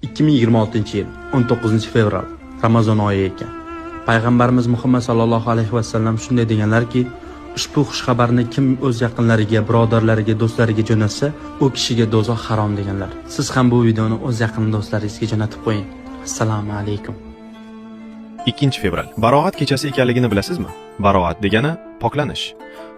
2026-yil 19-fevral, Ramazon oyi ekan. Payg'ambarimiz Muhammad sallallohu alayhi vasallam shunday deganlarki, ushbu xushxabarni kim o'z yaqinlariga, birodarlariga, do'stlariga jo'natsa, u kishiga do'zax harom deganlar. Siz ham bu videoni o'z yaqin do'stlaringizga jo'natib qo'ying. Assalomu alaykum. 2 fevral Baroat kechasi ekanligini bilasizmi? Baroat degani poklanish,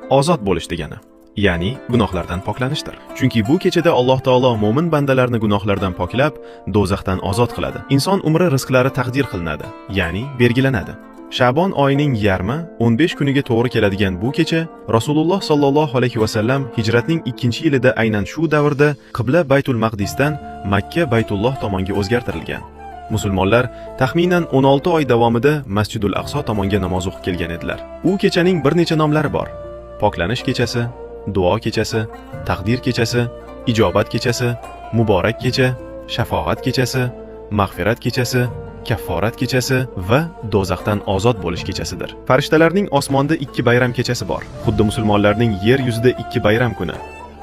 ozod bo'lish degani. Ya'ni gunohlardan poklanishdir. Chunki bu kechada Alloh taolo mo'min bandalarni gunohlardan poklab, do'zaxdan ozod qiladi. Inson umri rizqlari taqdir qilinadi, ya'ni belgilanadi. Sha'bon oyining yarmi 15 kuniga to'g'ri keladigan bu kecha Rasululloh sallallohu alayhi va sallam hijratning 2-yilida aynan shu davrda qibla Baytul Maqdisdan Makka Baytulloh tomonga o'zgartirilgan. Musulmonlar taxminan 16 oy davomida Masjidul Aqso tomonga namoz o'qib kelgan edilar. U kechaning bir necha nomlari bor. Poklanish kechasi, duo kechasi, taqdir kechasi, ijobat kechasi, muborak kecha, shafoat kechasi, mag'firat kechasi, kafforat kechasi va do'zaxdan ozod bo'lish kechasidir. Farishtalarning osmonda ikki bayram kechasi bor. Xuddi musulmonlarning yer yuzida ikki bayram kuni,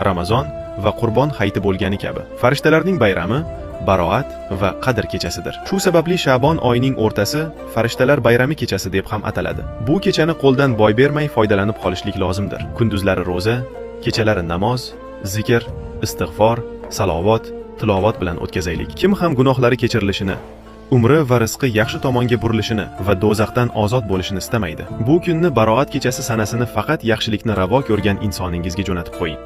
Ramazon va Qurbon hayiti bo'lgani kabi. Farishtalarning bayrami Baroat va Qadr kechasidir. Shu sababli Sha'bon oyining o'rtasi farishtalar bayrami kechasi deb ham ataladi. Bu kechani qo'ldan boy bermay foydalanib qolishlik lozimdir. Kunduzlari ro'za, kechalari namoz, zikr, istig'for, salovat, tilovat bilan o'tkazaylik. Kim ham gunohlari kechirilishini, umri va rizqi yaxshi tomonga burilishini va do'zaxdan ozod bo'lishini istamaydi? Bu kunni, Baroat kechasi sanasini faqat yaxshilikni ravo ko'rgan insoningizga jo'natib qo'ying.